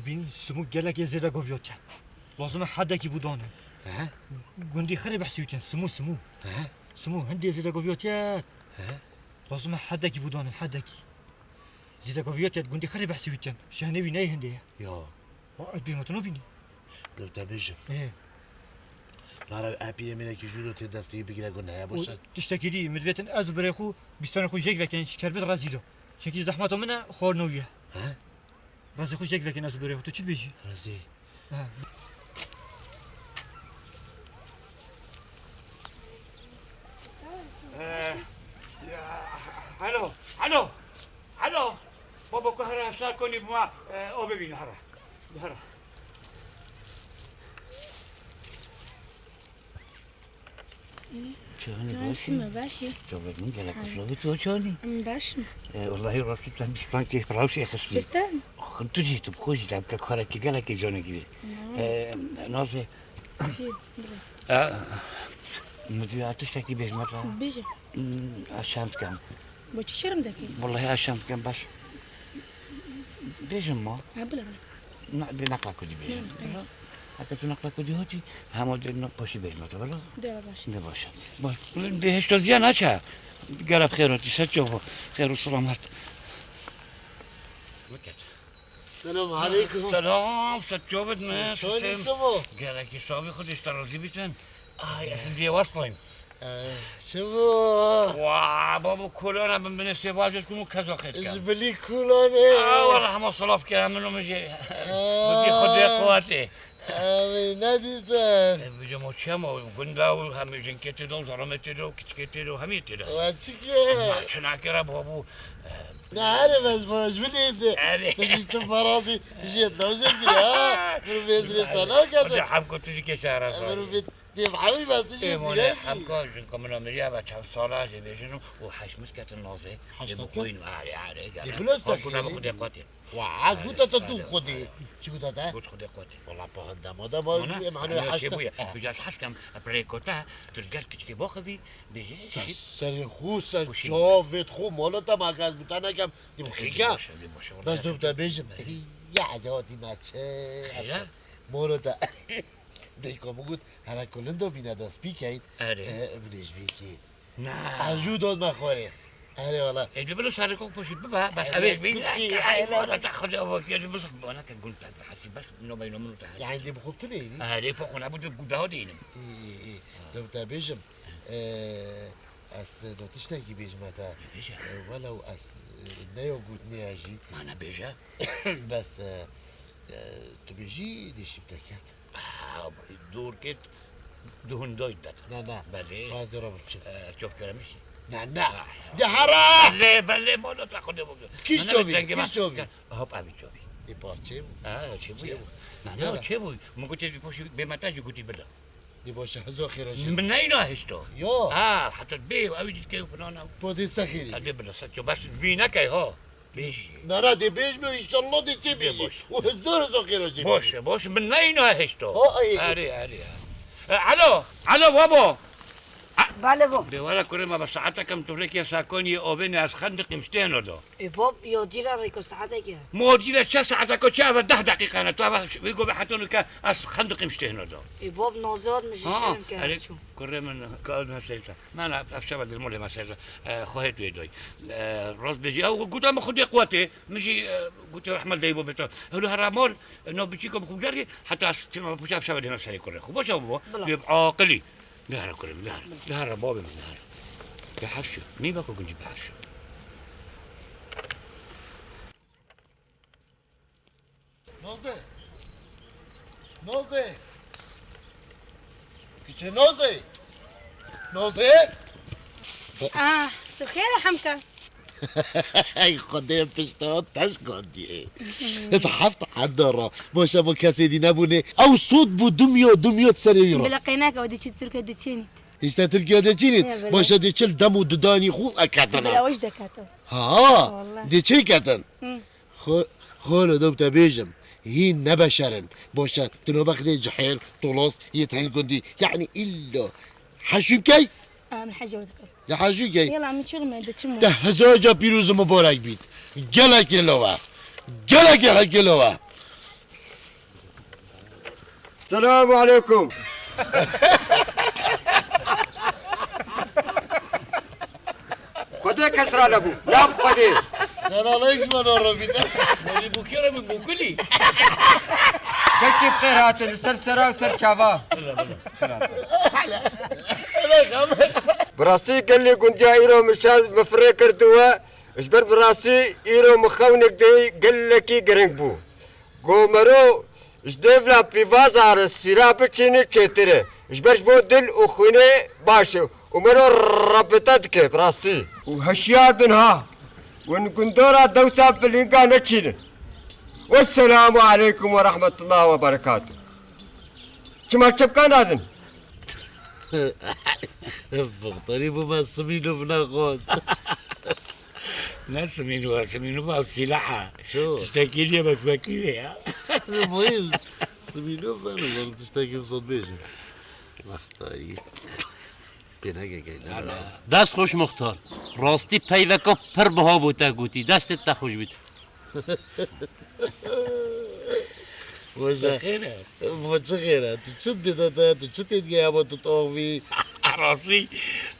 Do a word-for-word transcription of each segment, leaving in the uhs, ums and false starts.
Bînî Simû gelekê zêde goviyot ket. Lazim e hedekî bû danê. He? Gundî xirê behsî wî ken, Simû, Simû. He? Simû hindê zêde goviyot ket. He? Lazim e hedekî bû danê, hedekî. Zêde goviyot ket, gundî xirê behsî wî ken. Şehnê wî neyê hindê ye. Ya. Ha, ez bîma tu nabînî. Li te bêjim. Ê. Nara epî emînekî jû do tê destê wî bigire guneh e, boş e. Tiştekî dî, min divêtin ez û birê xwe bîstanê xwe jêk vekin, şikerbet rezî do. Çekî zehmeta min e, xwarina wî ye. He? Razê xwe jêk vekin ez û birê xwe. Tu çi dibêjî? Razê. Ha. Eh, ya, alo, alo, alo. Baba ku here şar konî bima, eh, o bibîne here. Here. Çawanî Çawan baş î? Sima baş î? Çawa min gelek Ha. Kosovî tu çawanî? Em baş im. E, wellahî rastî tu hem bistan kêf rewşê xistî. Bistan? Xwe tu jî tu bi xwe jî dem ke karekî gelekî canê girî. Tamam. E, Nazê. Çi? Bira. E, min diya tiştekî bêjme te. Bêje. Hmm, ez şem dikem. Bo çi şerm dekî? Wellahî ez şem dikem bes. Bêjim ma. Ha, bila, bila. Na, dê neqla kurdî bêjim. Hı, hı. Heke tu neqla kurdî hatî, hema dê ne paşî bêjme te, bila? Dê baş. Dê baş. Baş. Dê hişta ziyan naçe. Gerek xêr hatî, ser çava. Xêr û selamet. Selamun aleykum. Selam, ser çavit me. Çawanî Simo? Gelekî sabî xwe dê ji te razî bîtin. Ay, ez hindiyê westayim. Ee, çi bû? Wa, babo, kolana bin binê sêvacê kum û keza xêt kem. Ji bilî kolane. Aa, wala hema salaf kere min û min jê. Aa. Xwedê, Xwedê quwatê. Ew ê nedîtin. E, bijim o çi hema gunda û hemî jinkê tê de û zaromê tê de û kiçikê tê de û hemî tê de. Wa çi ke? Ma çi nakere babo? Ne here bes bo, ji bilî de. Erê. Tu jî tu parazî, tu jî et lajê kiri ha. Min vê zirê te nakete. Xwedê hem ku tu jî kêşe ara. Min vê Dê bi hemî bes tu jî Ê, mole, zirek î. Hemka jinka min a miriya ve çend sala jê bêjin û heşt mis ketin nazê. Heşt Ê, bi ketin? Xwîn, erê, erê, Ê, gere. Bilo Xwe sekê. Kuna bi Xwedê qatê. Wa, Erê, guta te tu erê, Xwedê. Erê. Çi guta te? Got Xwedê qatê. Wala pa hindama da ma Mana, em hanu hemî heşt. Çêbûye. Bi cas hez kem, pirê kota, tu li gel kiçikê baxivî, bêjê, Se-, şît. Serê xwe, ser Xwe şît. Çavêt xwe, mala te ma kes guta nekem. Dê bi Ê, xwe dê ke. Baş e, dê baş e, Bes wala. Dû te bêjim. Erê. Ya ez hatî me çi. Xêr e? Mala te. Dayika min got, here ku lindo bîne dest pî keyn, Erê. E, min ê ji bîr kî. Na. Ez jû dod me xwarê. Erê wala. Ê, dibilo serê kok poşî bibe, bes Erê, ev ê bîn. Tirkî, Ay, erê. Wala te xwedê ava kê, dibis, bana ke gul te hesî, bes no beyno min te hesî. Yani dê bi xwe tu neyî? Erê, po xwe nebû, dê gudaho dênim. Î, î, î. Ha. Dê te bêjim. E, ez do tiştekî bêjime te. Bêje. E, welew ez, e, neyo gotine jî. Mana bêje. Bes, e, e, tu bêjî dê şîp te ket. Ah, dûr ket, du hundayî dek. Na, na. Belê. Bazı robotçu. Ee, çok görmüş. Na, na. Ah, ya. De hara! Belê, belê, mono ta xwedê bû. Kîş çovî, kîş çovî. Hop, abi çovî. Ê, parçe bû. Ha, çê bû ya. Na, na, çê bû. Min gotê ji poşî bê meta jî gotî bila. Dê baş e, hezo xêra jî. Min neyna hişto. Yo. Ha, heta bê, ew dît ke filan ew. Po dê se xêrî. Hadi bila, se ço. Bes vî nekey ha. Bêjî. Nara dê bêjme, înşallah dê tê Dê bêjî. Baş. Û hezar hezar xêra jê Baş bêjî. E, baş e. Min neyna hişto. Ha, ay, ay. Erê, erê, erê. E, alo, alo, babo. Bale bo. Dê were kurê me be saetek em tu rêkê sakoniyê ovênê ez xendiqîm ji têno do. E, bab, ya dîre rêko saetek e. Mo dîre çe saetek o çe eve deh deqîqe ne. Tu eve wî go be heto nuke ez xendiqîm ji têno do. E, bab, nazar min jî Ha, şerm ke ez erê, çûm. Kurê min, ka ne seyta. Na, na, ev şeva dilmolê me ser, e, xwe hêt wê doy. E, rast bêjî, ew guta min Xwedê quwetê, min jî, e, gotê rehmet deybo bêto. Hewlê hera mor, e, no biçîko bi xwe gerî, heta ez tîma bi puça ev şeva dêna serê kurê xwe. Baş e babo, Bila. Dê bi aqilî. De here kurê min, de here. De here babê min, de here. De her şu. Nî beko guncî bi her şu. Noze! Noze! Kiçe Noze! Noze! Ah, tu xêr e Hemka? Ey Xwedê pişta teş gandiye. Di heft henda ra. Boşa bo kesê dî nebûne. Ew sot bû dumyo, dumyo serê wî ra. Bila qeyneke o dê çi Tirkiye dê çênît. Îşte Tirkiye dê çênît. He, bila. Boşa dê çil dem û dudanî xwe eketina. Bila wî jî deketin. Ha, Wallah. Dê çê ketin. Hı. Xo-, xolo dewte bêjim, hîn ne beşer in. Boş e, tu nobexdê cihêl, tolos, yê tên gundî. Yanî îllo heşû key? Em heşû dikim. Ya heşû key? Yala, min çûr me, diçim. Te hezar ca pîroz û mibarek bît. Gelekê lo we. Gelekê hekê lo we. Selamu aleykum. Xwedê kes ranebû. Ya bi Xwedê. Kanala yek ji me narebît. Welî bûkê re min bûkilî. Bekî bi xêr hatin li ser sera û ser çava. Bi rastî gelî gundiya îro min şa min firê kirdiwe. Ji ber bi rastî îro min xewnek dê gelekî giring bû. Go mero ji dêvla pîvaza re sîra biçînî çêtir e. Ji ber ji bo dil û xwînê baş e û mero rebite dike bi rastî. Û hişyar bin ha. Win gundora dewsa bi lînga neçînin. Wesselamu aleykum ve rahmetullah ve berekatuh. Çima çepkan dazin? Muxtarî bû me simînov nexwend. Ne simînov e, simînov ew sîlah e. Ço? Tiştekî diye bes wekî vê ya. Muhîm, simînov e, nizanim tiştekî bi zot bêje. Muxtarî. Pê neke key, ne bira. Dest xweş Muxtar. Rastî peyveka pir biha bo te gotî. Destê te xweş bît. Weja. Xêr e. Ma çi xêr e? Tu çi bide te? Tu çi têdgeh hema tu diaxivî? Rastî,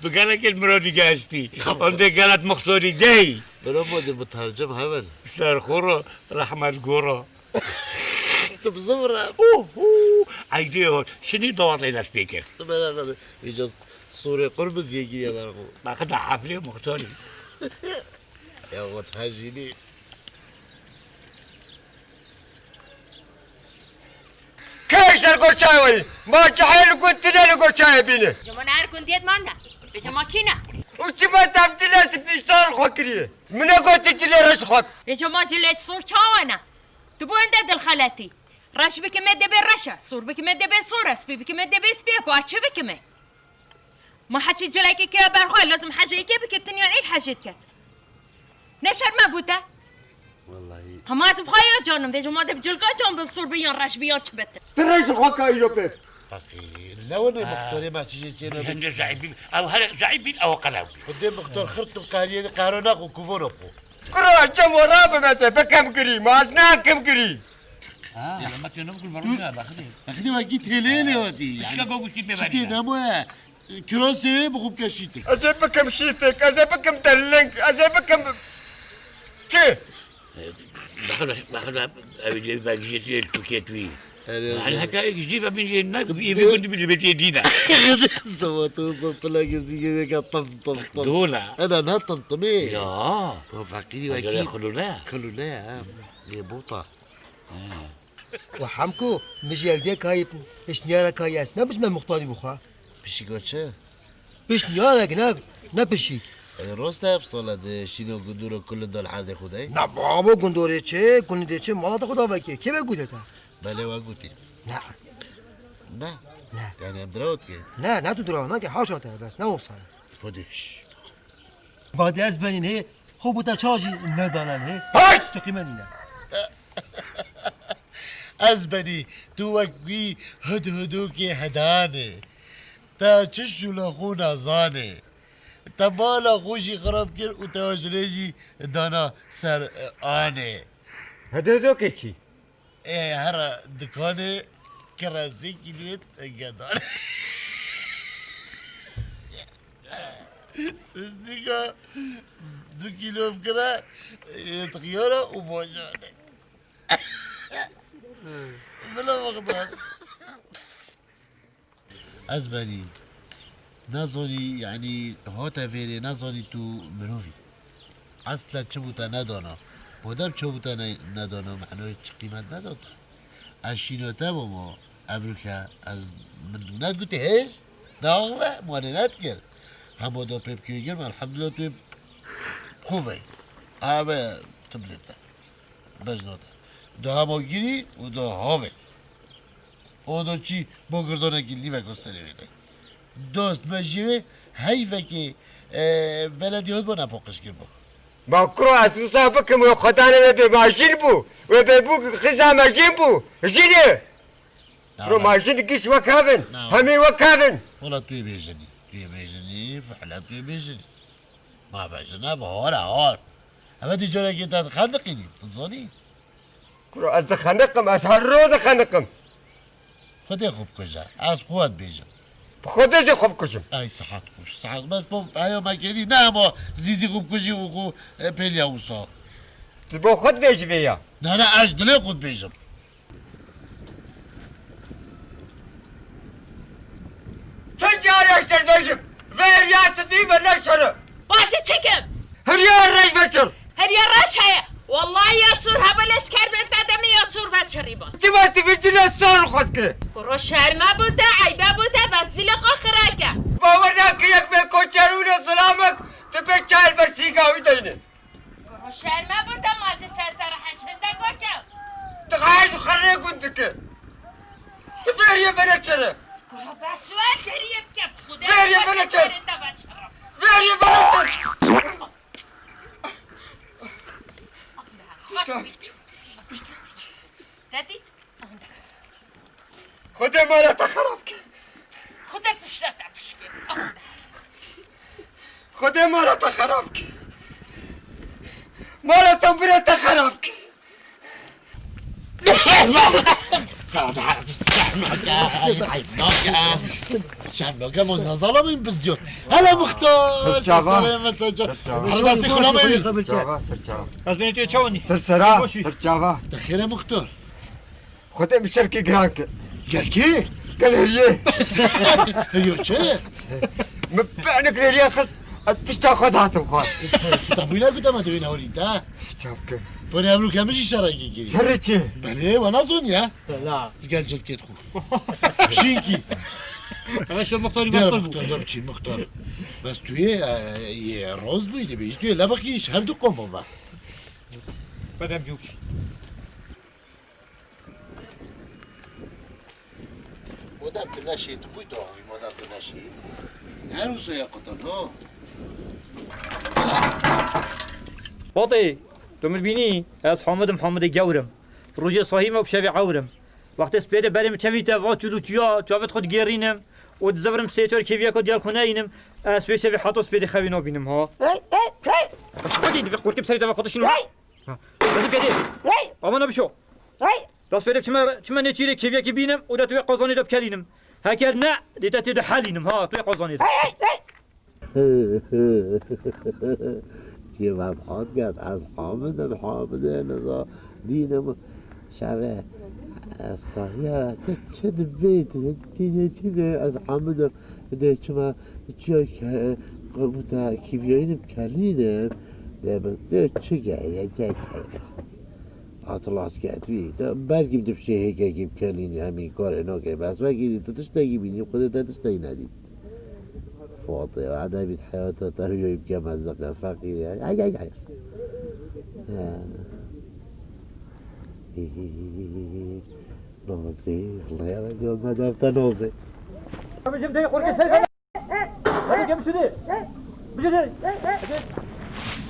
tu gelekê li mirodî gehiştî. Em dê gelek mixsorî gehî. Bira ma dê bi tercim heven. Ser xwe ro, rehmet goro. Tu bi zivir e. Uhu! Eydê hot, şinî dawatê dest pê kir. Tu merak nede. Vêca sûrê qurbiz yekî ye ber xwe. Baqida heflê muxtarî. Ya xwe hejînî. Kê ser goçayê weyî? Ma cehê li gund tine li goçayê bîne. Ji min her gundiyê manda. Bêje ma kî ne? Û çima te ev cilê spî sor xwe kiriye? Min e gotin cilê reş xwe. Bêje ma cilê sor çawa ne? Tu bo ende dilxeletî. Reş bikime dibê reş e. Sor bikime dibê sor e. Spî bikime dibê spî e. Ku ez çi bikime? Ma heçî cilekê kire ber xwe, lazim hejeyê kê bike, tinya êk hejê dike. Ne şerm e bo te? Wellahî. Hema ez bi xwe ya canim, vêca ma de bi cilka can bim, sor bi yan reş bi yan çi bit. Tu reş xwe ka îro pê. Baqî, ne wene muxtarê me çi jê çê nebî. Hinde zeîf bîn, ew her zeîf bîn, ew qelew bîn. Xwedê muxtar xirt û qehriyê qehro naxwe, kuvo naxwe. Kuro, ez çem we rabim ez ê bikim girî, ma ez nakim girî. Ha, ya ma tu ne bikul barû ya, baxdê. Baxdê wekî têlê lê hatî. Pişka yani. Go guştî pê çi tê berî. Nemo ye? Kirasê bixwe bike şîtik. Ez ê bikim şîtik, ez ê bikim derling, ez ê bikim çi? Baxil, baxil, ev ê bergijê tu yê li Tirkiye tu yî. Erê, yani erê. Heka ek jî ve min yê ne, yê bir gün bir betiye dîne. Zava tu zor pila gezî gezî ka tam tam tam. Dola. Ena ne tam tam ê. Ya. Bu fakiri ve ki. Xulule. Xulule ha. Lê bota. Ha. Wa Hemko, min jî ev dê kayî pêşniyara kayî ez ne bijme muxtarî bixwe. Pişik o çi? Pêşniyarek ne, ne pişik. E, rost e, pistola de şîno gunduro kulin dal herdê xwe de. Na babo gundorê çi, kulin de çi, mala de xwe da vekê. Kê ve gute te? Belê we gotî. Ne. Ne. Ne. Yani em diraw dike. Ne, ne tu diraw nake, haşa te, bes, ne olsa. Xwedê, şş. Badê ez benîn hê, xwe bû te çawa jî nedanan hê. Baş! Tu qîme nîne. Ez benî, tu wek wî hudhudokê hedanê. Te çi şûla xwe nazanê. Te mala xwe jî xirab kir û te wa ji rê jî dana ser, e, anê. Hudhudokê çi? Ê, here dikanê kire sê kîloyê tenge dane. Tiştîka du kîlo bikire, ê, xiyara û bajane. Bila bixdar. Ez benî. Nezanî, yanî, hate vêrê, nezanî tu mirov î. Eslen çi bû te nedana. Madem çi bû te ne-, nedana, menoyê çi qîmet neda te. Ez şîna te bûma, evroke, ez min dû nedgotî hêj, neaxive, malê nedikir. Hema da pê bikê girim, elhamdulillah tu yê xwe vey. Eve timlê te. Bejna te. Da hema girî û da havê. O da çî bo girdanekî lîvek o serê wê de. Dost me jî wê heyvekê, e, beledî hot bo nepaqij kir bo. Ma kuro ez wisa bikim wê xwedanê wê bê ma jin bû. Wê bê bû xiza me jin bû. Jin e. Na, kuro na. Ma jin giş wek hev in. Na. Hemî wek hev in. Wala tu yê bêjinî. Tu yê bêjinî, fehla tu yê bêjinî. Ma bejine bi hor e hor. Eve dî carekê te dixendiqînî, tu zanî. Kuro ez dixeniqim, ez her roj dixeniqim. Xwedê xwe bikuje. Ez xwe dibêjim. Bi Xwedê jî xwe bikujim. Ey sihet xweş. Sihet bes bo heya me kêdî ne hema zîzî xwe bikujî û xwe, e, pêliya wisa. Tu bo xwe dibêjî vê ya. Ne, ne, ez dilê xwe dibêjim. Çend carê ez te dibêjim, vê heriya tu dî ve neşere. Bazî çekim. Heriya reş veçir. Heriya reş heye. Wallahî ya sûr hebe leşker bên te demê ya sûr veçirî ba. Çima tu vî cine sor xwe dike? Kuro şerme bo te, eybe bo te, bes zîlê xwe xirake. Bawer nake yek bê koçerûne silamek, tu pê çar ber sîgawî deyne. Kuro şerme bo te, mazî ser te re heşinde bake. Tu xayş xirrê gund dike. Tu bêriye bene çere. Kuro bes wer deriyê bike, Xwedê. Bêriye bene çere. Bêriye bene çere. Pişta, pişta. Te dît? Xwedê mala te xerab ke. Xwedê pişta te pişke. Xwedê mala te xerab ke. Mala te bire te xerab ke. Şerm nake, mon nazala min bizdiyot. Hele muxtar. Sirçava. Sirçava. Sirçava. Sirçava. Sirçava. Ez beni diyor çavanî. Sirsera. Boşu. Sirçava. Te xêre muxtar. Xwedê min şerkê giran kir. Gel kê? Gel heriyê. Heriyo çi? Min penik heriya xist, ez pişta xwe datim xwe. Te bûyne ku te me divê nehorî te. Çav kir. Tu ne evroke min jî şerekî kirî. Şerê çi? Belê, we nazon ya. La. Gel cilkêt xwe. Çinkî. Ev şo muxtarî Gel mestir bû. Muxtar, gel biçî muxtar. Bes tu yê, e, yê roz bûyî dibêjî. Tu yê lebixî ji her du qomon ve. Bedem cûk. Madem tu neşê, tu bûy tu avî, madem tu neşê. Her wisa ya qutan, ha? Fatê, tu min bînî, ez Hamid im, Hamidê gewr im. Rojê sahî me û şevê ewr im. Wextê spêrê berê min kevîte, va çûl û çûya, çavêt xwe digêrînim û dizivirim sê çar kêviyeka diyal xwe neyînim. Ez wê şevê heta spêrê xewê nabînim, ha? Hey, hey, hey! Hadi, divê qurtî bi serê te ve xwe dişînim. Hey! Ha. Destê pêdê. Hey! Ama ne bişo. Hey! Dest pêdê çime, çime nêçîrê kêviyekî bînim û de tu wê qazanê de bikelînim. Heker ne, dê te tê de helînim ha, tu wê qazanê de. Hey, hey, hey! Çi vedhat ket, ez Hamid im, Hamidê niza dînim. Şevê, e, sahiye, te çi dibê, te tînê tînê, ez Hamid im. Dê çima çiya ke, qebuta kîviyayînim kelînim. Dê bi, dê çi geye, dê çi? Atlas ket wî. Te belkî bi dibşê hêkekî bi kelînî hemî karê nake. Bes wekî dî tu tiştekî bînî, xwedê te tiştekî nedî. Fatê, edebît heyata te rûyayî bike meziqe, feqîr e. Ay, ay, ay. He. Hî, hî, hî, hî, hî. Nozê, Xwedaya me zî olma defte nozê. Abicim, dayı, korku sen. Hadi gel şuraya. Bir şey.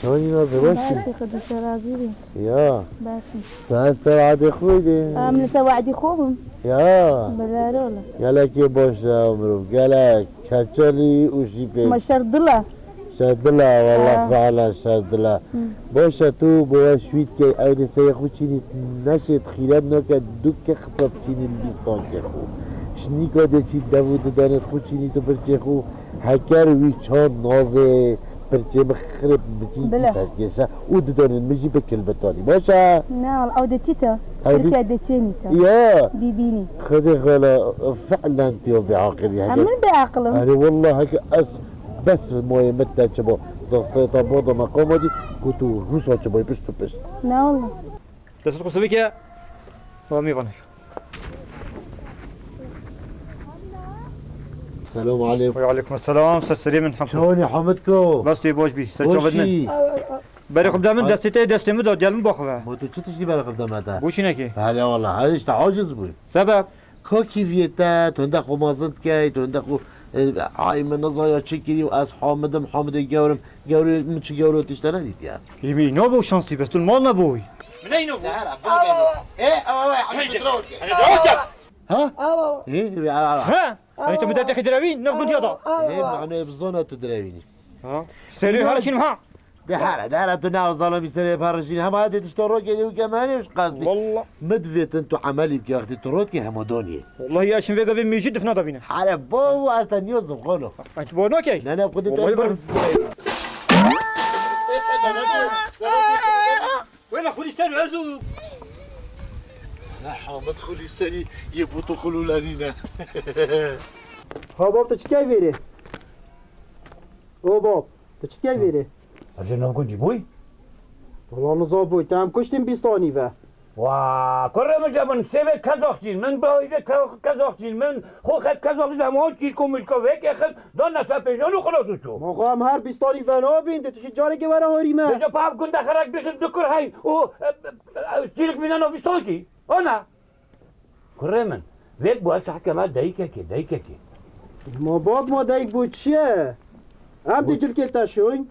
Çawa nîna zewaş Baş e, Xwedî şerazî bî. Ya. Baş e. Tu ez ser adê xwe de. Em li ser wadî xwe bûn. Ya. Bilarola. Gelekê baş e mirov. Gelek. Keçelî û şîpê. Ma şer dila. Şer dila, wala Ha. Fe'len şer dila. Hı. Baş e, tu bi we şwît key, ew dê serê xwe çînî neşêt, xîret nake, du ke qisa çînî li bîstan ke xwe. Şinîka dê çî dev û didanê xwe çînî tu birçê xwe. Heker wî çand nazê, pirçê min xirê biçî Bila. Perkêşe û didanên min jî bi kilbitanî. Baş e? Na, ew de çi te? Ew dî- Pirkê de çênî te. Ya. Dî bînî. Xwedê xwela fe'len tiyo bêaqilî heke. Em min bêaqil im. Erê wallah heke ez bes moyê min te çi bo. Destê te bo de meqama dî ku tu Rûsa çi boy pişt û pişt. Na wallah. Destê xwe sivike. Wa mî vanir. Selam aleykum. Ve aleykum selam. Ser serê min Hemko. Çawanî Hamid ko? Bes tu yê baş bî. Ser çavên min. Berê xwe bide min, destê te, destê min de, gel min baxwe. Ma tu çi tiştî berê xwe bide me te? Bû çînekê. Hele wala, her işte aciz bû. Sebep? Ka kîviyê te, tu hinde xwe mazin dikey, tu hinde xwe, e, ay min nizaya çi kirî û ez Hamid im, Hamidê gewr im. Gewrê min çi gewro tiştene dîtiye. Ê min nabo şansî bes tu mal neboy. Min ey nabo. Dehera, bo beno. Ê, ew, ew, ew, Hadi, hadi, hadi, hadi. Ha? Awa. Ê, ê, ew, ew. Ha? Hani tu mi dertexî direvî, ne gundiya da. Ê, mane bizona tu direvînî. Ha? Serê her çînim ha. De here, de here tu ne o zalimî serê parişîn. Hema hadi tişto rokê de û kemenê û qasdî. Wallah. Min divêtin tu emelî bike wextî tu rotî hema doniyê. Wallahi ya şin vêga vê mêjî difna da bîne. Here bo û ez te niyo zim xolo. Sanki bo nakey. Ne ne xwedî Wallahi te bir- Wela xulî ser ez û Hamid xulî serî yê bû tu xulûlanîne. Ha bab, tu çi dikey vêrê? O bab, tu çi dikey vêrê? Ez ê nav gundî bûy? Wala niza bûy, te em kuştîn bîstanî ve. Wa, kurê min ce min sêvê kezaxtîn, min bi ayvê ke-, kezaxtîn, min xo xet kezaxtîn, em on çîrko mîrko vêkê xin, dan nese pêjan û xilas û çû. Ma xo em her bîstanî ve nabîn, de tu jî carekê were horî me. Bêje pav gunda xerek bêjin du kur heyn û, e, e, e, çîrik mîne nav bîstankî. Ana. Kurê min, vêk bû ez heke me dayikekê, dayikekê. Ma bab ma dayik bû çi ye? Em dê cilkê te şoyn.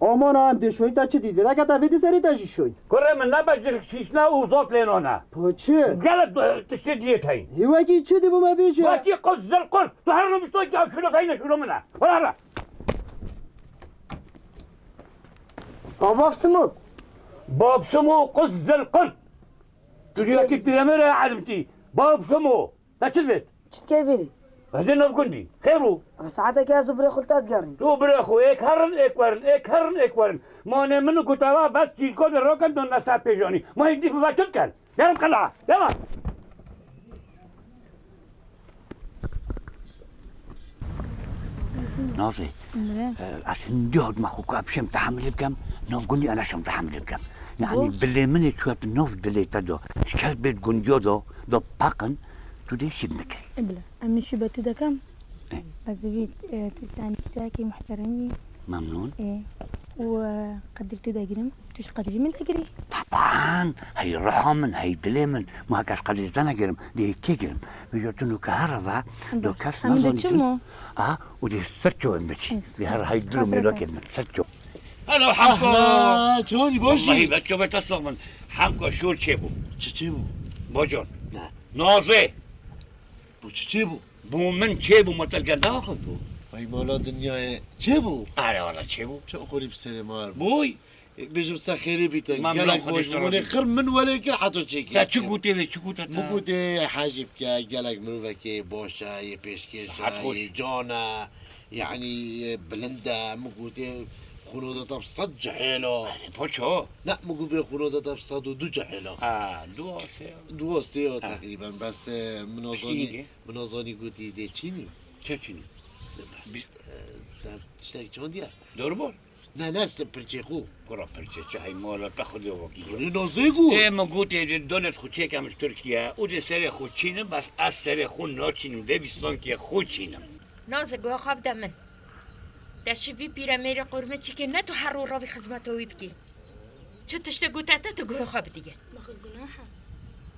Aman em dê şoyn te çi dît? Vêdeke te vê di serê te jî şoyn. Kurê min nebe cilk şîşna û zot lê nane. Po çi? Gelek, e, tiştê diyê teyîn. Hê wekî çi dî bo me bêje? Wekî quz zil qul. Tu her rû bişto ki ev şûno teyne şûno min e. Wala wala. Bab Simo. Bab Simo quz zil qul. Tu diyakî pîremê re elimtî. Bab Simo. Te çi divêt? Çi dikey vêrî? Ez ê nav gundî. Xêr bû? Saeteke ez û birê xwe li te digerîn. Tu û birê xwe êk herin, êk werin, êk herin, êk werin. Manê min û gotava bes çîrko de rokin don nese pêjanî. Ma hîn dî bibe çi dikin? Derim qila, devam. Nazê, Emre. e, ez hindî hatime xwe ku ez bişêm tehemilê bikem, nav gundî ez neşim tehemilê bikem. Yani Bo? Bilê min ê çûye tu nav dilê te de. Ji kes bêt gundiya de, de peqin, tu dê şîb nikey. E bile, em şîbe tu dekem. E. Ez vî, e, tu sen kîçekî muhteremî. Memnûn. E, û, e, qedir tu degirim. Tu ji qedirî min degirî? Teban, hey ruha min, hey dilê min. Ma heke ez qedirî te negirim, dê kê girim? Vêca tu nûke here ve, do kes Em nazanî diçin tu. Mu? A, û dê ser ço em biçî. Evet. Dê here hey dil û mêlokê min, ser ço. Hello, Hemko. Ahla, çawanî, baş î? Wallahî, ve ço ve te sax bin. Hemko, şor çêbû. Çi çêbû? Bacan. Ne. Nazê. Bu çi çêbû? Bû min çêbû, ma te gel daxuft bû. Ay mala dinyayê çêbû? Are wala çêbû. Çi oxurî bi serê mar bû? Bûy. Bêjim se xêrê bîtin. Gelek baş bû. Xir min welê kir heto çêkî. Te çi gotê vê, çi gote te? Min gotê hecî bike, gelek mirovekê baş e, yê pêşkêş e, yê can e, yanî, e, bilind e. Min gotê xwinoda te bi sed cihêla. Poço. Ne, min gotê xwinoda te bi sed û du cihêla. Ha, du a sê ya. Du a sê ya teqrîben, bes, e, min azanî, min azanî gotî dê çînî. Çi çînî? Bes, e, te tiştek çandiye? Doğru bol. Ne, ne, se pirçê xwe. Kura pirçê çi hey mala te xwedê wekî. Rê nazê ku? Ê, min gotê dê donet xwe çêkem ji Tirkiye û dê serê xwe çînim, bes ez serê xwe naçînim, dê bîstankê xwe çînim. Nazê guha xwe bide min. Te şî vî pîremêrê qurme çikê ne tu her rû ravî xizmeta wî bikî. Çi tiştê gote te tu guhê xwe bidî. Maxe gunah e.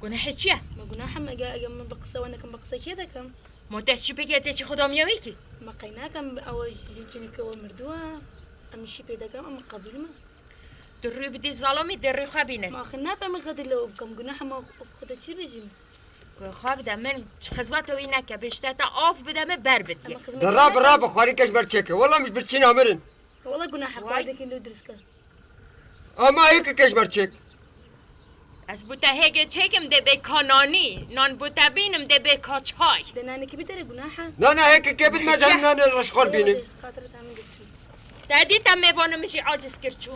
Gunahê çi ye? Me gunah e, me ge-, eger min bi qise we nekim, bi qise kê dekim? Ma te çi pêk e, te çi xwe damiya wî kî? Me qey nakim, ew ji cinike we mirduwa. Em şî pê dekim, em qebîl me. Tu rû bidî zalamî, dê rû xwe bîne. Ma axir nabe min xedî lew bikim, gunah e, ma xwe de çi bêjî min? Guhê xwe bide min, çi xizmeta wî neke, bêjte te av bide min ber bidî. Em xizmet Bira, bira, bi xwarî keş ber çêke. Wela min ji birçîna mirin. Wela gunah e, Vay. Xwedê kî lê dirist ke. Ama hêkekê ji ber çêk. Ez bo te hêkê çêkim dê bê ka nanî, nan bo te bînim dê bê ka çay. De nanekî bidere gunah e. Na, na, hêkekê bidme, ez herim nanê reşxor bînim. Xatir te min geçim. Te dî te mêvanê min jî aciz kir çû.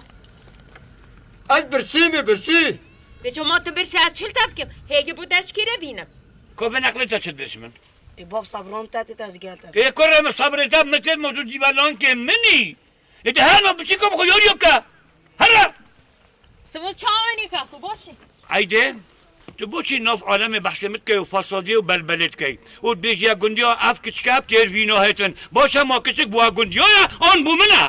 Ez birsî me, birsî. Vêca ma tu birsî ez çil te bikim. Hêgî bo te şikîrê bînim. Ko vê neqlê te çi diş min? Ê bab, sabron te tê tezgeh te. Ê kurê min, sabrê te min tê, ma tu cîvelankê min î. Ê de her ma biçî kom xwe yorî bike. Here! Simo çawanî ka ku baş e. Haydi. Tu boçî nav alemê behsê min dikey û fesadiyê û belbelê dikey. Û dibêjî ya gundiya ev kiçike ev têr vîna hêtin. Baş e ma kiçik bû ya gundiya ye, an bû min e.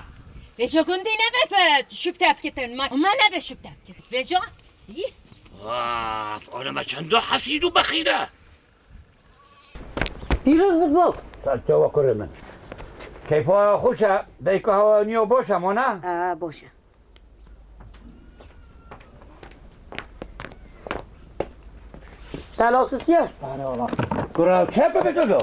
Vêca gundî nebe fe şûk te bikitin. Ma, ma nebe şûk te bikitin. Vêca, yî. Vaf, aleme çenda hesîd û bexîr e. Pîroz bit bab. Ser çava kurê min. Keyfa xweş e, dayika hewaniya baş e, ma ne? Ee, baş e. Te lasisiye? Are wala. Kura, çi tu bê tu do?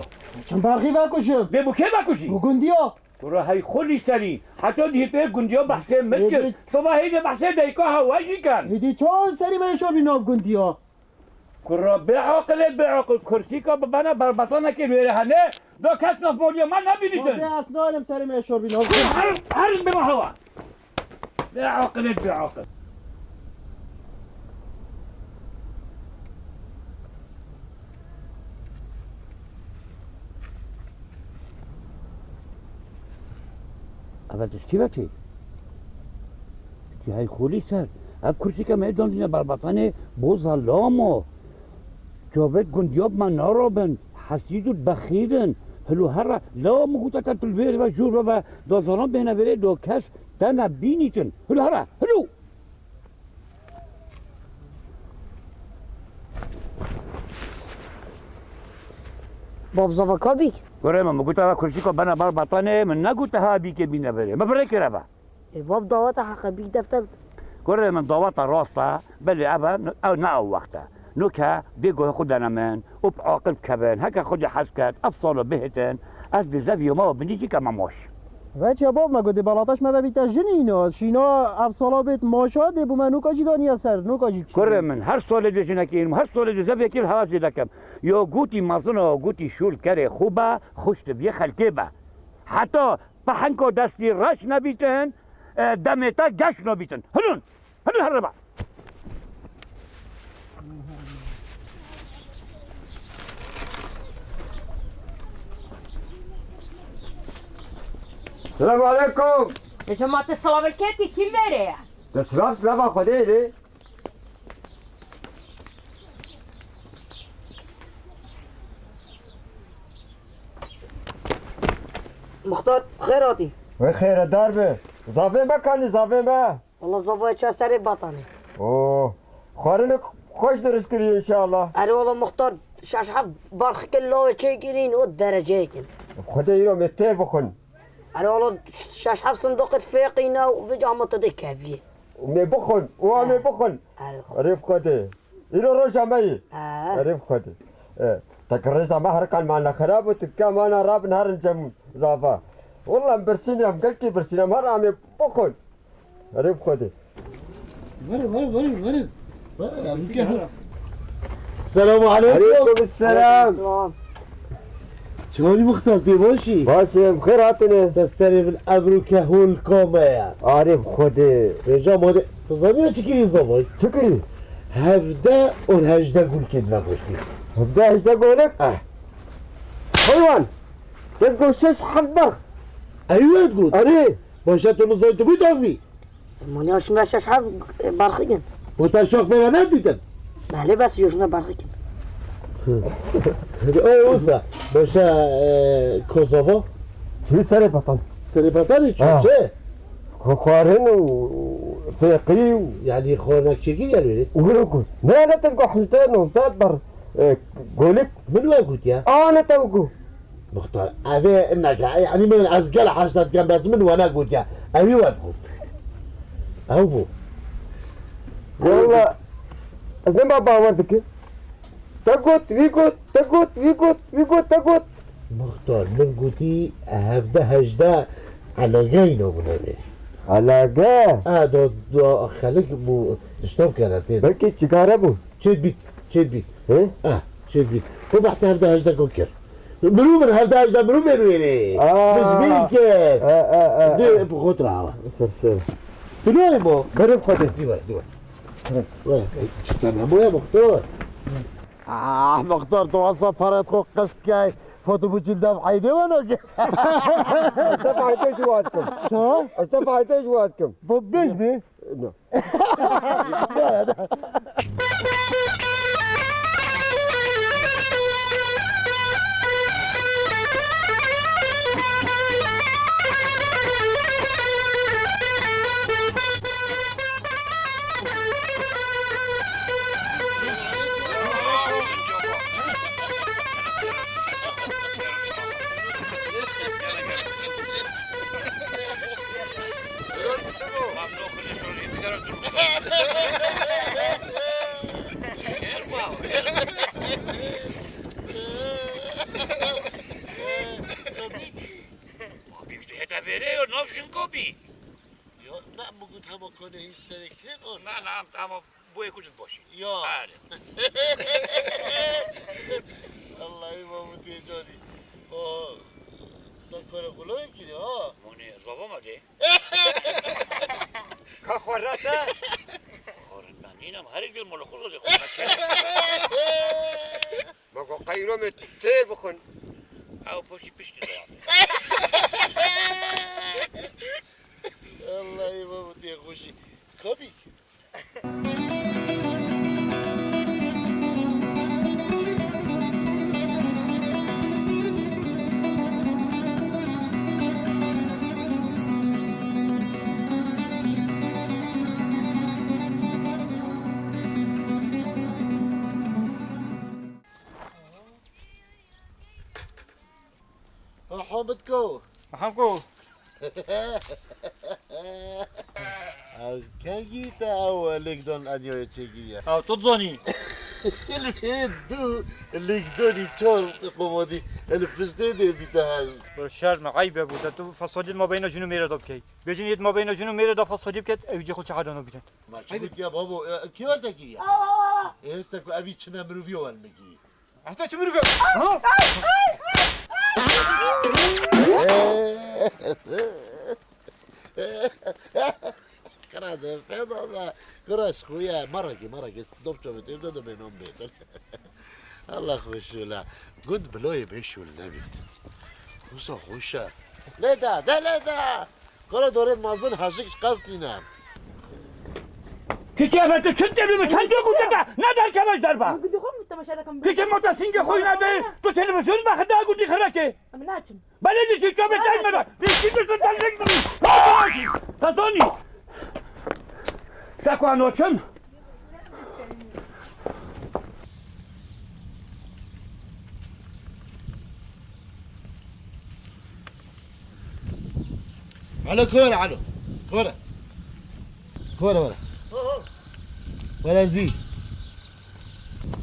Çim berxî vekujim. Dê bu kê vekujî? Bu gundiya. Kura hey xulî serî. Heta dihê pê gundiya behsê min kir. Êdî. Siva hêdî behsê dayika hewa jî ken. Êdî çawa serî me şor bî nav gundiya? Kura bê aqilê bê aqil kursîka bi bena berbatanekê wêre hene. Do kes nav boliya me nebînîtin. Êdî ez nalim serî me şor bî nav gundiya. Her, her bima hewa. Bê aqilê bê aqil. Eve tu çi vekî? Tu hey xulî ser. Ev kursîke me dandine berbatanê boza lamo. Cavêt gundiyab me narabin. Hesîd û bexîl in. Hilo here. Lawa min gote te tu li vêr ve jûr ve ve dazaran bêne vêrê do kes te nebînîtin. Hilo here. Hilo. Bab zava kabî? Kurê min, min gote ve kursîka bena bar batanê, min negote ha bîkê bîne verê. Min birê kire be. Ê bab daweta heqe bîk defter. Kurê min daweta rast e, belê ev e, ew ne ew wext e. Noke dê guhê xwe dene min û bi aqil bikevin. Heke Xwedê hez ket, ev salo bihêtin, ez dê zeviyê me û binî jî keme maş. Veç ya bab me got, dê balataş me vebîte jinîna. Şîna ev sala bêt maşa, dê bû me noka jî daniya ser, noka jî biçî. Kurê min, her salê dê jinekê înim, her salê dê zeviyekê li hewa zêde kem. Ya gotî mezin e, ya gotî şûl kerê xwe be, xweş dibiyê xelkê be. Heta pehenka destî reş nebîtin, e, demê te geş nabîtin. Hilin! Hilin here be! Selamu aleykum. Hêja ma te silavê ketî kî vêrê ye? Te silav, silava Xwedê lê. Muxtar, xêr hatî. Wê xêredar be. Zavê me kanî, zavê me. Wala zavayê çawa serê batanê. Oo. Xwarinê xweş dirist kiriye inşallah. Erê wala muxtar, şeş heft barxikê lawê çêkirîn û dereceyê kin. Xwedê îro me têr bixwin. Erê wala şeş heft sindoqê fêqîne û vêca hema te dê keviyê. Û me bixwin, û me bixwin. Erê xwe. Erê Xwedê. Îro roja me yî. He. Erê Xwedê. E, te ki rêza me her kan mane xirab û, tu ke mane rabin herin cem zava. Walla em birsîn em, gelkî birsîn em, her amê bixwin. Erê Xwedê. Verin, verin, verin, verin. Verin, em bike. Selamu aleykum. Aleykum selam. Selam. Çawanî muxtar, tê başî? Baş im, xêr hatine. Ser serê min, ebru ke hol kame ya. Arê bi Xwedê. Rêca ma de, tu zanî ya çi kirî zavay? Çi kirî? Hevdeh û hejdeh gulkê dive goştî. Hevdeh hejdeh golik? Eh. Heywan! Te got şeş heft berx. Ew wê got. Erê. Başa tu nizanî tu bû dawî. Manya şuna şeş heft, e, barxikin. Bu taşak bana ne dedin? Belê bes yo şuna barxikin. O olsa, başa, e, kozova. Çi serê patan? Serê patan hiç. Ha. Çi? Xwarin û fêqî û. Yani xornak çekir yani. Û hiro ku. Ne ne te got hejdeh nozdeh bar, e, golik. Min we got ya. Aa ne te got. Muxtar, ev ê neke, yani min ez gel heşta dikem, bes min we negotiye. Ew ê we digot. Ew bû. Walla, ez nema bawer dikim. Te got, wî got, te got, wî got, wî got, te got. Muxtar, min gotî hevdeh hejdeh elageyî nabûne vê. Elage? E, do, do, xelik bû, tişta bikene tê. Belkî cigare bû. Çêdbît, çêdbît. He? Eh, çêdbît. Xwe behsa hevdeh hejdeh kir. Mirov in hevdeh hejdeh mirov ên wêrê. Aa. Piştbîn kir. E, e, e, Dê e. Bi xwe tira. Ser, ser. Tu nayê mo? Berê bi xwe dê. Dî were, dî were. Were, çi te neboye muxtar? Ah, muxtar, tu wasa paret xwe qist key. Foto bu cilde eydê weno ki. Ez te faydê ji wat kim. Ça? Ez te faydê ji wat kim. Bu beş mi? No. Bî. Ya, ne, min got hema konê hîn serê kêm ol. Na, na, em, em boyê ku cid boşî. Ya. Are. Allahî, Mahmûtê canî. O, te kore kuloyê kirî, ha? Monê zava me de. Ka xwe rete. Xwarin ben nînam, herî gel mono xwe zade xwe me çe. Ma go qeyro me têr bixwin. Ew poşî piştî de ya. Allahî, Mahmûtê xweşî. Kabî. Ha, Hamid ko. Aha ko. Ew kengî te ew lêkdon enyoyê çêkiriye? Ew tu dizanî. Lê du lêkdonî çar qomadî li piştê dê bîte hej. Bir şerm e, eyb e bu. Te tu fesaliyê mabeyna jin û mêrê de bikey. Bêjin yê mabeyna jin û mêrê de fesaliyê biket, ew jê xwe çi hedano bîtin. Ma çi gotiye babo? E, kê we te kiriye? Ê, hêsta ku evî çine mirovî wan migî. Hasta çi mirov e? Ha? Kira de feda da. Kira şixuya maraki maraki dop çavê tevde de benom beter. Allah xweş la. Gund biloyê bê şûl nebît. Wisa xweş e. Leda, de leda. Kara dorê mazin hajik qastîne. Kişê ve tu çi tebî mi? Çend yok uçaka? Ne derkeve derba? Gidi xwe mu temaşe dekim. Kişê mota singê xwe ne de, tu televizyon bak da gudi xireke. Em naçim. Belê dişî çavê tay me de. Dişî tu televizyon. Tazoni. Sakwa noçim. Alo, kore, alo. Kore. Kore, were. Ho, ho. Were zî.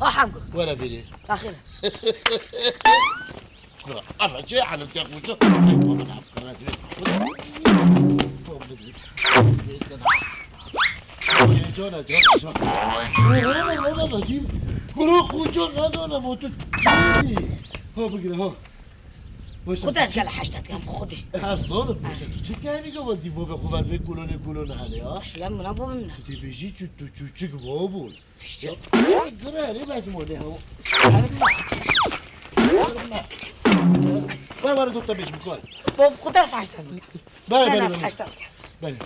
Ah, Hamgo. Were biri. Daxil. Kura, ara, çê halim te kuçu. Ay, baba, ne yaptın, hadi. Cana, cana, cana. Kura, kuçu, ne dona motor. Ha, bigire, ha. Xwedê ez gel heşta dikem, xwedê. Ha, zonim, boşa tu çi kehînî gava dî bo be xwe vez vê kulonê kulon hene ya? Şilem mina bo bimne. Tu tê bêjî çu, tu çûçik bo bûn. Gire, herê bezmo ne ho. Ver, ver, doktor bêjim, kol. Bo xwedê ez heşta dikem. Ver, ver, ver. Heşta dikem. Bele.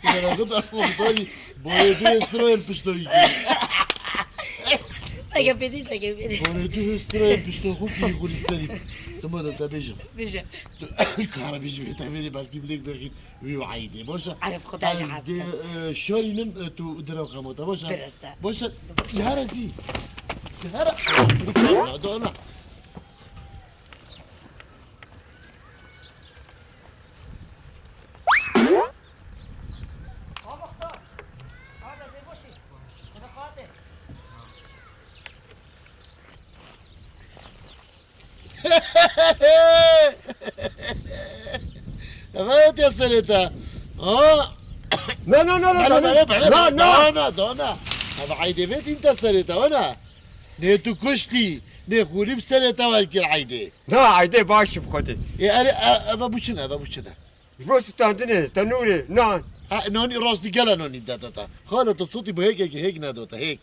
Kara kut aklı tutarî. Boyê tu estroyel piştoyî. Seke pêdî, seke pêdî. Boyê tu estroyel pişto xu ki gulî serî. Sima de te bêjim. Bêje. Kara bêjim, te vêrê belkî bilêk bêxîn. Wî û Eydê. Baş e. Erif, Xwedê ji hez dê, e, şarînim, e, tu direw qemota. Baş e. Dirist e. Baş e. Dihera zî. Dihera. Dona, dona. Eve te serê te. Ha? Na, na, na, na, Bele, na, bele, bele, na, bele, na. Dona, dona. Eve Eydê vê din te serê te, wana. Nê tu kuştî, nê xûlî bi serê te wer kir Eydê. Na, Eydê baş bi xwedê. Ê, erê, e, eve bu çi ne, eve bu çi ne? Ji bo standinê, tenûrê, nan. Ha, nanî rastî gele nanî dete te. Xalo, tu sotî bi hêkekî hêk nedote, hêk.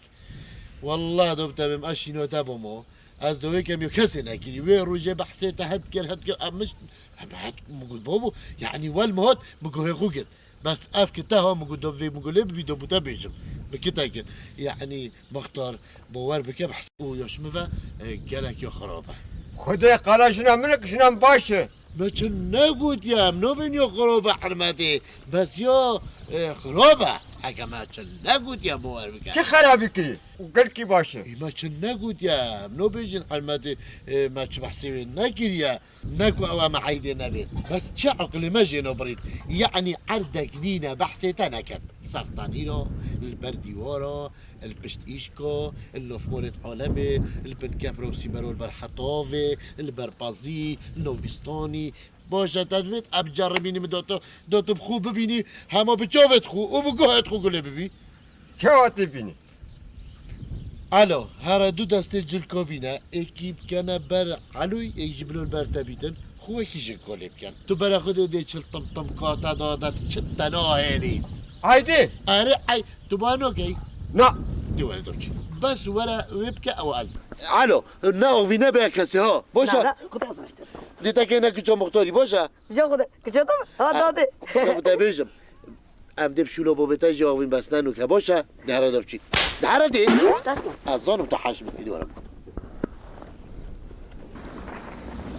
Wallah, do bi te bêm, ez şîno te bomo. Ez do hêkem yo kesê nekirî. Wê rojê behsê te het kir, het kir, em miş-, em het, mi got, babo, yanî wel mi hat, mi got hê xwe girt. Bes ev ki te ha, mi got, do vê mi got lê bibî, do bi te bêjim. Mi ki te girt. Yanî, Muxtar, bawer bike, behs û ya ji min ve, e, gelek ya xirab e. Xwedê qala jina min e, jina min baş e. Me çi negotiye, em nabên ya xirab e, Ehmedê. Bes ya, e, xirab e. Heke me çi negotiye bawer bike. Çi xerabî kirî? Û gelkî baş e. Ê, me çi negotiye. Em nabêjin helmetê, e, me çi behsê wê nekiriye. Ne ku ew em eydê nebê. Bes çi eqilê me jê nabirît? Yanî erdek nîne behsê te neket. Ser tenîra, li ber dîwara, li pişt îşka, li navxwarê alemê, li bin kepra û sîbera li ber hetavê, li ber pezî, li nav bîstanî. Baş e, te divêt em ceribînî min dato, dato bi xwe bibînî, hema bi çavê xwe û bi guhê xwe gulê bibî. Çawa tê bînî? Alo, here du destê cilka bîne, êkî bikene ber Eloy, êk jî bilo li ber te bîtin, xwe wekî jin kolê bikin. Tu bera xwe dê dê çil tim tim kate da, da çi te nahêlî. Aydê! Erê, ay, tu ba nokey. Na. Dê were dopçî. Bes were wê bike, ew ez. Alo, ne avî nebe kesê ha. Boşa. Na, na, xwe te zaştir. Dê te kê ne kiço muxtarî, boşa. Ji xwe de, kiço te mi? Ha, dadê. Ya bu te bêjim. Em dê bi şûla bobê te jî avîn bes ne nûke baş e. Dihere de biçî. Dihere dê. Ez zanim tu heş bikî dî were.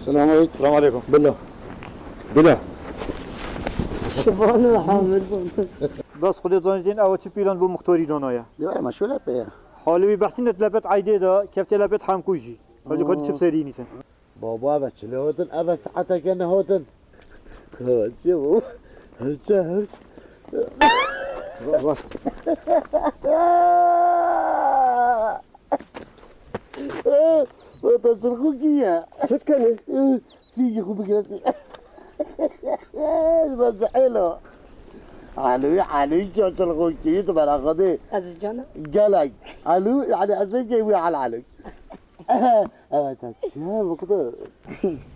Selam aleyküm. Selam aleyküm. Bila. Bila. Şivan û Hamid bûn. Bas Xwedê zanîtên ew çi pîlan bû muxtorî danaye. Dî were me şûle pê ye. Halî wî behsî net lepet eydê de, keftê lepet Hemkû jî. Halî Xwedê çi bi serî nîtin. Baba, eve çi lê hatin? Eve saeteke nehatin. Eve çi bû? Hirçe, hirç. Baba. Ota çirxûkî ye. Çi dikenî? Sîngî xwe bigire sî. Ji me cihêlo. Elû, elû, ço çirxûkî, tu bera xwe dê. Ezîz cana. Gelek. Elû, yani ez ê bikeyim wî hel elû. Evet, çi ye, Muqtar?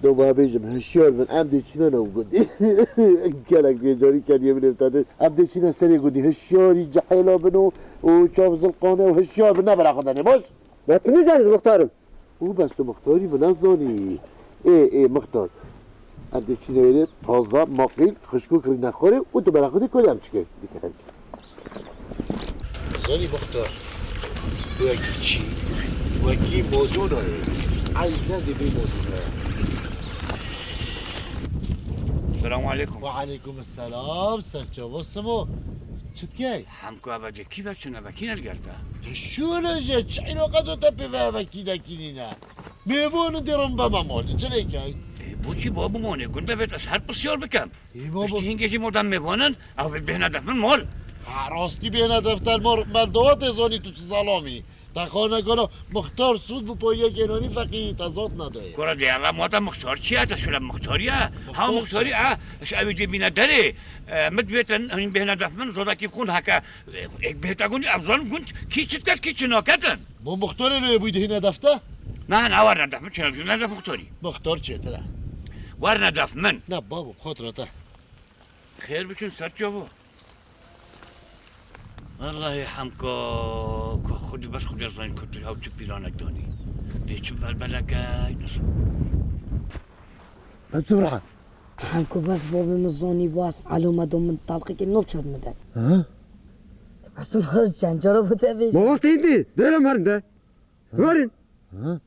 Doma bêjim, hişyar bin, em dê çîne nav gundî. Gelek dê carî keniye min ev tade. Em dê çîne serê gundî, hişyarî cihêla bin û, û çav zilqane û hişyar bin, nebera xwe denê, baş? Ya tu nizanî ez muxtar im. Û bes tu muxtarî, min nezanî. Ê, ê, muxtar. Em dê çîne wêrê taza, maqîl, xişk û kirîne xwarê û tu bera xwe dê kolê em çike. Dikene. Zanî Muxtar, wekî çî, wekî modûna ye. Ey ne dibî modûna ye. Selamun aleyküm. Ve aleyküm selam, serçava simo. Çi dikey? Hemko eve cê kî ve çin eve kî ne li gel te? Tu şûre jê, çi îloqe do te pê ve eve kî de kî nîne? Mêvan û dêrin beme mal, çi lê key? Ê, bo çi ba bimanê, gund bebêt ez her pisyar bikem. Ê, baba. Piştî hingê jî modem mêvanin, ew ê bêhne def min mal. Ha, rastî bêhne def te mal, me dawa tê zanî tu çi zelamî. Te xane gana muxtar sûd bi payiyekê nanî feqî te zat nedaye. Kura dê eve mata muxtar çi ye? Te şule muxtarî ye. Ha, muxtarî e, ji ewî dê bîne derê. E, min divêtin hîn bêhne def min, zodakî xûn heke. E, ek bêhta gund, ev zon gund, kî çi diket, kî çi naketin. Bo muxtarê lê bûyî dihîne def te? Na, na, werne def min, çêna dihîne def muxtarî. Muxtar çêtir e. Werne def min. Na babo, xatir te. Xêr biçin ser çavo. Wellahî Hemko, ku xwedî bes Xwedê zanî ku tu hew çi pîlanek danî. Dê çi belbeleke, nasıl? Hemko bes babê min zanî bas, Elo me do min talqî kir, nav çar min de. Ha? Esil her çend cara bu te bêjim. Baba teydi, dere merin de. Verin. Ha?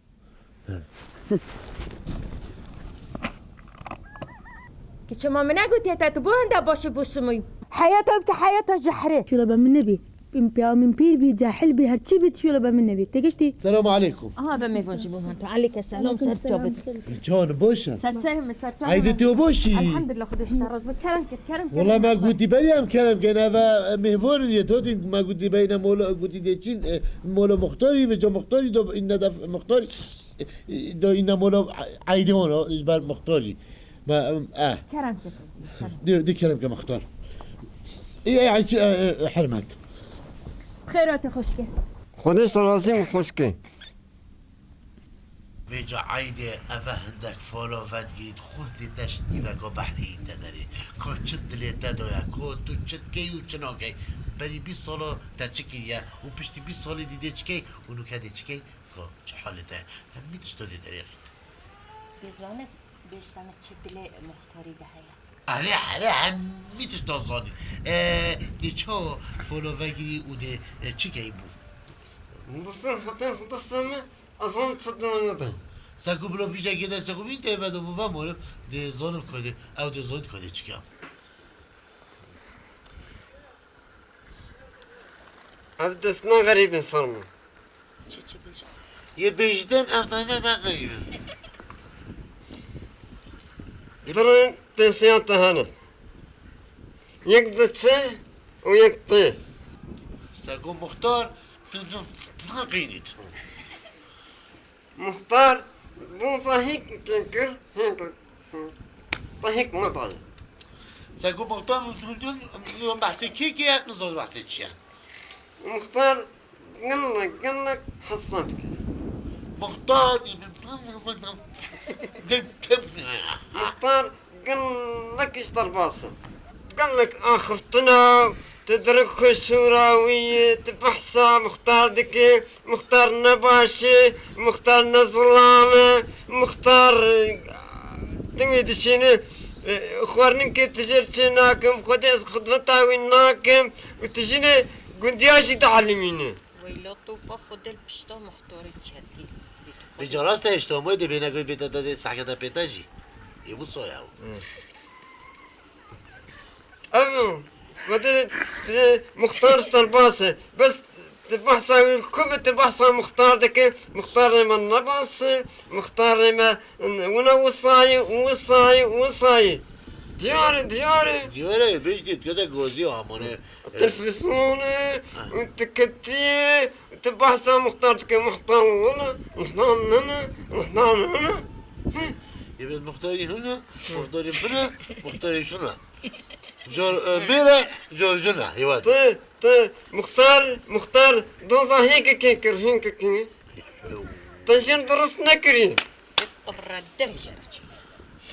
Kiçe ma min negotiye te, tu bo hende baş û bo simûy. Heyata bike heyata jehrê. Şula be min nebî. Min piya min pîr bî, cahil bî, her çi bî, şula be min nebî. Te giştî? Selamu aleykum. Aha, be mêvan jî bo hanta. Aleyke selam, ser çavit. Can boş e. Ser sehmi, ser çavit. Haydi tu boş î. Elhamdülillah, Xwedê ji te razî be. Kerem kir, kerem kir. Wala me gotî berî em kerem kir, eve mêvan ye, totî me gotî beyne mola, gotî dê çîn, e, mola muxtarî, ve ca muxtarî do, inne def muxtarî. Do îna mola eydê wan ji ber muxtarî. Me, eh. Kerem ke. Di, di kerem ke muxtar. Ê, ê, ê, ê, hermet. Xêra te xweşke. Xwedê te razî be xweşke. Vêca eydê eve hindek falo vedigirît, xwe dê te ji nîveka behrê î te derê. Ka çi dilê te de ye, ka tu çi dikey û çi nakey. Berî bîst sala te çi kiriye û piştî bîst salê dî dê çi key û nûke dê çi key? Ko, çi halê te? Hemî tişta dê derêxît. Dê zanî, bêjte min çi dilê muxtarî de heye. Erê, erê, hemî tişta zanî. E, dê çawa folo vegirî û dê, e, çi key bû? Dostum, hatin dostum, ez van çi dilê min de. Seko bila pîçekê destê xwe bîn tê vedo bû ve morim. Dê zanim ku dê, ew dê zanî ku dê çi key. Ev destna xerîbin ser min. Çi çi bêjim? Yê bêjidên ev tane ne xerîbin. Dirin pêsiyan te hene. Yek diçe û yek tê. Sego muxtar, tu, tu, tu qînît. Muxtar, bonza hêk kir, hêk, te hêk nedayê. Sego muxtar, tu, tu, tu, behsê kê kê ye, nizor behsê çi ye. Muxtar, gelek, gelek hesna dike. Muxtar, Muxtar, gelek ji derbas e. Gelek axiftina, tu dirik xwe şûra wî yî, tu behsa Muxtar dikî, Muxtar ne baş e, Muxtar ne zilam e, Muxtar, tu wî dişînî, e, xwarininkê tu jê re çê nakim, xwedê ez xidmeta wî nakim û tu jinê gundiya jî dielimînî. Weyla topa xwe del pişta muxtarê ketî. Vêca rast e, hêşta moyê dê bêne guh bête te dê sehketa pê te jî. Ê bu soya û. Hı. Ev, xwedê, te muxtar serbas e. Bes te behsa wî ku bi te behsa muxtar dike, muxtarê me nebas e, muxtarê me wina wisayî, wisayî, wisayî. Diyar e, diyar e. Diyar e, bêjkê tu kete gozî amane. Televîzyonê û tu ketiyê, tu behsa muxtar dike, muxtar wina, muxtar nene, muxtar nene. Yê bê muxtarî hina, muxtarî bira, muxtarî şuna. Cor, e, bêre, cor jina, hêwa de. Tu, tu, muxtar, muxtar, doza hêkekê kir, hêkekê. Te jin dirust nekirî. Qibra dem jere çêkir.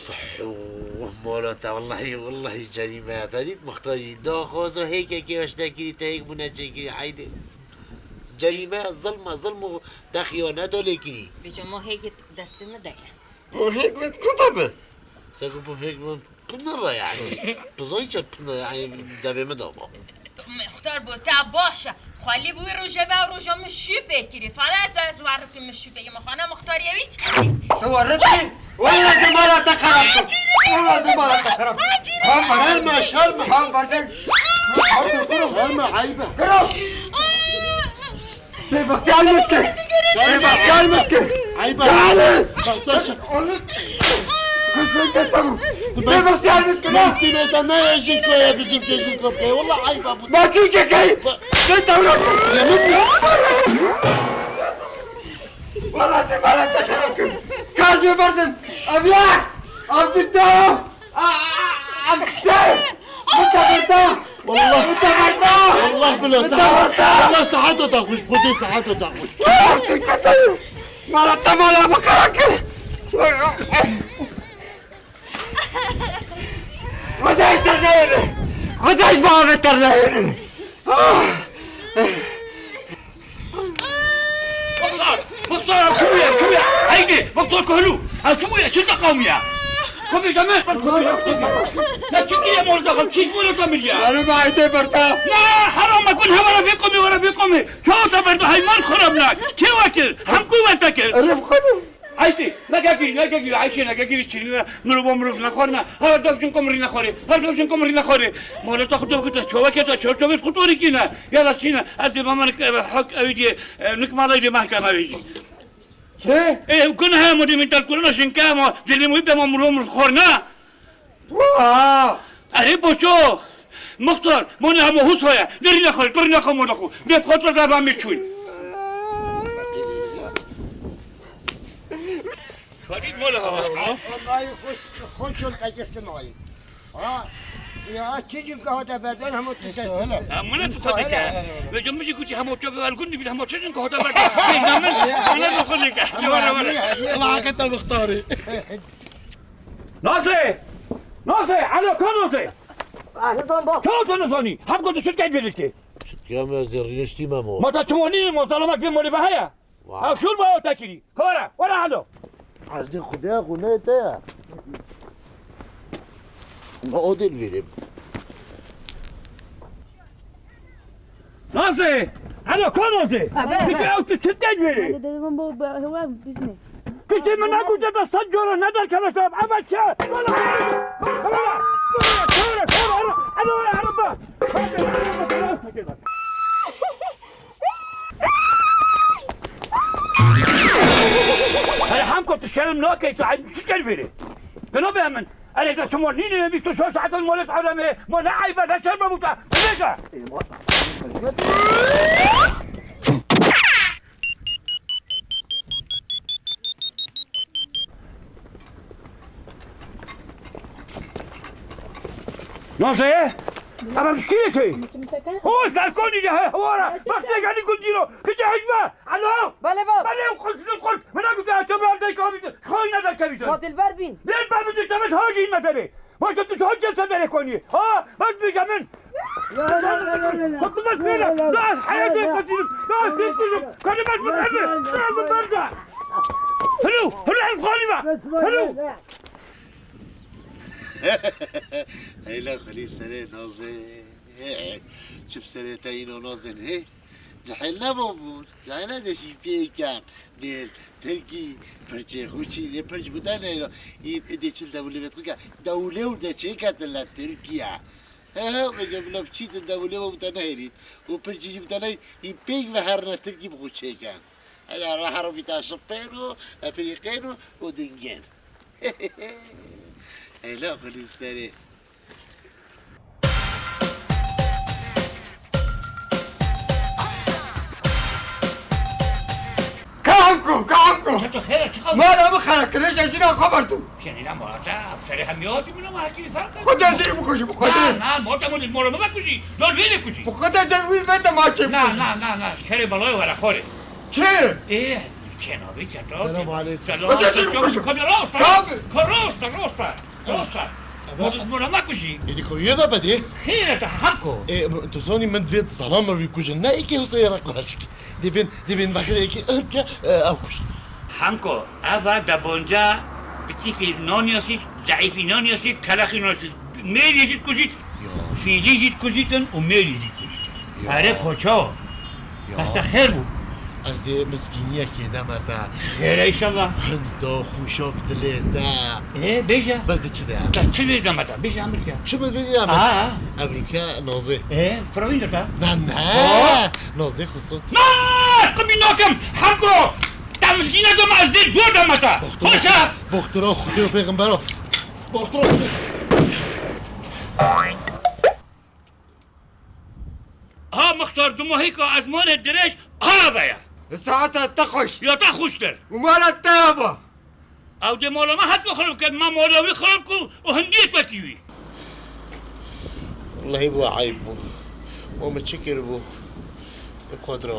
Sih, oh, mola te, wellahî, wellahî cerîme ya. Te dît muxtarî daxwaza hêkekê eşte kirî, te hêk bûne çêkirî, heydê. Cerîme, zilme, zilm û te xiyanet lê kirî. Vêca ma hêkê destê min de ye. Ma hêk min ku de be? Seko bim hêk min Pina be yani. Pizayî çe pina yani devê min de ba. Muxtar bo te baş e. Xwelî bi wî rojê ve roja min şûpê kirî. Fala ez ez warikî min şûpê. Yema xana muxtar ye wî çi? Tu warikî? Wala de mala te xerab kir. Wala de mala te xerab kir. Hem berdin. Şerme, şerme. Hem berdin. Hem de kuru. Şerme, ayıp e. Kuru. Bêbextiyar min dike. Bêbextiyar min dike. Eyba. Gale. Bextaş. Kuzum de tamam. Bêbextiyar min dike. Nasîbê te nayê jin koye, bizim ke jin koye. Wallah eyba bu. Ma tu ke key. Ne tavra. Yemin. Wallah sen bana teşekkür. Kazı verdim. Abi ya. Abi de. Aa, aa, aa, aa, Mustafa! Wallah. Mustafa! Wallah bilo, Mustafa! Sahat, wallah sahat ota xweş, xwedê sahat ota xweş. Mala te mala bikara kir. Xwedê ji te neyêne. Xwedê ji bavê te neyêne. Muxtar! Muxtar, ev kim ya? Kim ya? Haydi! Muxtar Kohlû! Ev kim ya? Çi te qewmiya? Komê Şamê! Ne çi kiye morda xwe? Çi morda min ya? Yanî ben haydi berda. Na, haram, me kun hevara vê komê, wara vê komê. Çawa te berda, heyman xerab nak. Kê we kir? Hem ku we te kir? Erê xwedê. Ayşe, nekekirî, nekekirî, Ayşe, nekekirî, çirîne, mirov bo mirov nexwarine, her dev jin komrî nexwarê, her dev jin komrî nexwarê. Moleta xwe dev kite, çoveke te, çor çovêt xwe torî kîne, ya da çîne, ez dê maman, e, hak, ew dê, e, nik malay dê mahkeme vêjî. Çi? E, guneh e, modê min ter kurina şinke ama, dilê min pema mirov mirov xwarine. Wa! Erê boço! Muxtar, mona hema husa ye. Derî nexwe, derî nexwe mona xwe. Bê xatir de ben mi çûn. Xalid mola hava. Vallahi hoş, hoş yol kaçırdım ayı. Ha? Ya, çi cin kahata berden hema tu ses. Ha, mona tu koteke. Ve cemmi kuçi hema çok var gün bir hema çi cin kahata berden. Bê namel, bana da koteke. Wala, wala. Allah hakikaten muxtarı. Nasê! Nasê! Alo, ka Nasê! Ah, nizam bak. Çawa tu nizanî? Hep ku tu şirket bêdikê. Şirket me zêrîneştî me mo. Ma ta çimonî mo zalamek bê molê be heye. Wa. Ew şûr be ew te kirî. Kara, were alo. Erdê Xwedê xwe ne te ya. Ma o dil verê. Nasê! Alo, ka Nasê! Eve, eve. Peki ew tu çi têt verê? Hadi dedim bu, bu, bu biznes. Kişi min ne gute de sed cora ne der keleşe. Ama çe? Wala! Wala! Wala! Wala! Alo, araba! Hadi, araba, araba, araba. Şerm nake, tu çi kir vêrê? Tu nabe min. Erê, te şimo nîne, bîst û şeş saet molet ademê. Ma ne eybe, ne şerme bû te. Bibêje. Naze? Ama kî ye? O serkonî de he, hewara. Bak, te gelî gundîno. Kıçı hecme. Alo. Bale bab. Bale, xurt, xurt. Min a gute, çem ran dayka bîtin. Xoyna dayka bîtin. Ma dilber bîn. Dilber bîtin, te min hacî me derê. Başa tu hacî se derê konî. Ha, bas bîje min. Bak, bas bîje. Bas heyatê kaçırım. Bas bîje. Kanı bas bîje. Bas bîje. Helo, helo, ev xalî be. Helo. Heyla xulî serê Nazê. Çi bi serê te îno Nazê, he? Cehil nebûbûn. Cehil ne de jî pêkem. Bêl, Tirkî, pirçê xwe çî, lê pirç bû te neyno. Î, îdê çil dewlê ve xwe ke, dewlê û de çêketin le Tirkiye. He, he, vêce bila biçîtin dewlê ve bû te nehêrît. Û pirçî jî bû te ney, î pêk ve herine Tirkî bi xwe çêken. Hela re her bîta şipên û efrîqên û, û dingên. Hela xulî serê. Kanko, kanko! Çeto xêr e, çi xeber? Mala min xera kiriş, ez jina xeber tu. Şenîna mala te, serê hemiya tu min ama her şeyi fark et. Xwedê ez ê bikujim, xwedê. Na, na, mala te mala, mala min vekujî. Lol vê vekujî. Xwedê ez ê wî vete maçê bikujim. Na, na, na, na, şerê belayê were xorê. Çi? Ê, çênavî çeto. Selam aleyküm. Selam. Xwedê ez ê bikujim. Xwedê rast e. Tabii. Xwe rast e, rast e. Rast e. Ama Mala min vekujî. Êdî ko yê ve bedê? Xêr e te Hanko. Ê, tu zanî min divê zana min rî kujin. Ne êkê huseyê re kulaşik. Divên, divên vexirê êkê int ke, e, ew kuş. Hanko, eva de bonca piçîkê nanyasî, zeîfî nanyasî, keleqî nanyasî. Mêrî jî dikujît, Ya. Fîlî jî dikujîtin û mêrî jî dikujîtin. Ya. Erê poço. Ya. Heste xêr bû. Ez dê mizgîniyekê deme te. Xêr e înşallah. Hinda xweşa bi dilê te. Ê, bêje. Bes de çi de? Te çi lê deme te? Bêje, emir ke. Çi bi vê diyame? Ha. Evrîke Nazê. Ê, firavîn de te. Ne, ne. Ha. Nazê xusot. Na, ez qimî nakim. Hanko. Te mizgîne deme, ez dê dor deme te. Boxtura. Xweşe. Boxtura Xwedê û pêxembera. Boxtura Xwedê. Ha, Mixtar, dumahîka ezmanê dirêj ava ye. Saeta te xweş. Ya te xweştir. Û mala te ava. Ew dê mala me heto xirab ket, me mala wî xirab kir û hindiyê petî wî. Wellahî bû eyb bû. O min çi kiribû? Bi xwe dira.